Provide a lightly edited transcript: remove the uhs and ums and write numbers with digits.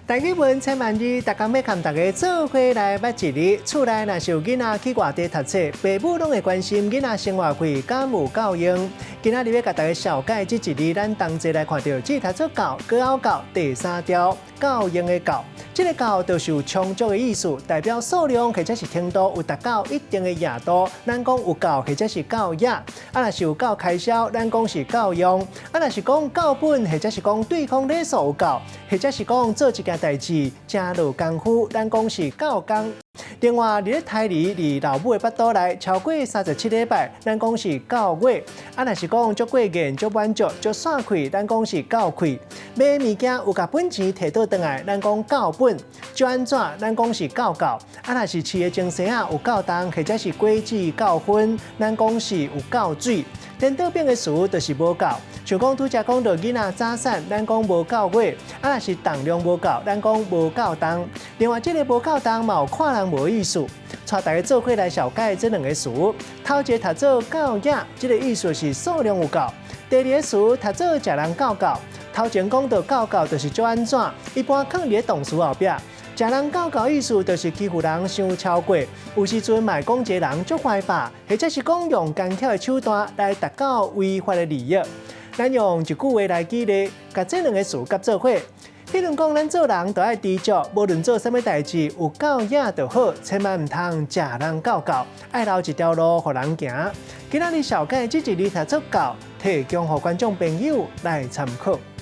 台語文千萬字，逐工欲共大家做伙來捌一字。厝內若是有囡仔去外地讀冊，爸母攏會關心囡仔生活費敢有夠用。今仔日欲共大家紹介這一字，咱同齊來看著字讀做夠，閣後夠第三調夠用的夠。這个夠就是有充足的意思，代表數量或者是程度有達到一定的額度。咱講有夠或者是夠額，啊若是有夠開銷，咱講是夠用。啊若是講夠本，或者是講對方禮數有夠，或者是講做一件代誌誠落工夫，咱講是夠工。另外，佇咧胎兒佇老母的腹肚內超過37禮拜，咱講是夠月。啊，若是講足過癮、足滿足、足散氣，咱講是夠氣。買物件有共本錢提倒轉來，咱講夠本。足按怎，咱講是夠夠。啊，若是飼的精牲仔有夠重，或者是果子夠薰，咱講是有夠水。顛倒變的詞就是無夠，像講拄才講著囡仔早產，咱講無夠月；啊，若是重量無夠，咱講無夠重。另外，這个無夠重嘛有看人無意思。帶大家做伙來紹介這兩个詞，頭一个讀做夠額，這个意思是數量有夠；第二个詞讀做食人夠夠。頭前講著夠夠就是足按怎，一般囥佇咧動詞後壁。食人夠夠意思就是欺負人傷超過，有時陣嘛會講一个人足壞霸，或者是講用奸巧的手段來達到違法的利益。咱用一句話來舉例，共這兩个詞夾做伙。譬如講，咱做人著愛知足，無論做啥物代誌，有夠額就好，千萬毋通食人夠夠，愛留一條路予人行。今仔日紹介這一字讀做夠，提供予觀眾朋友來參考。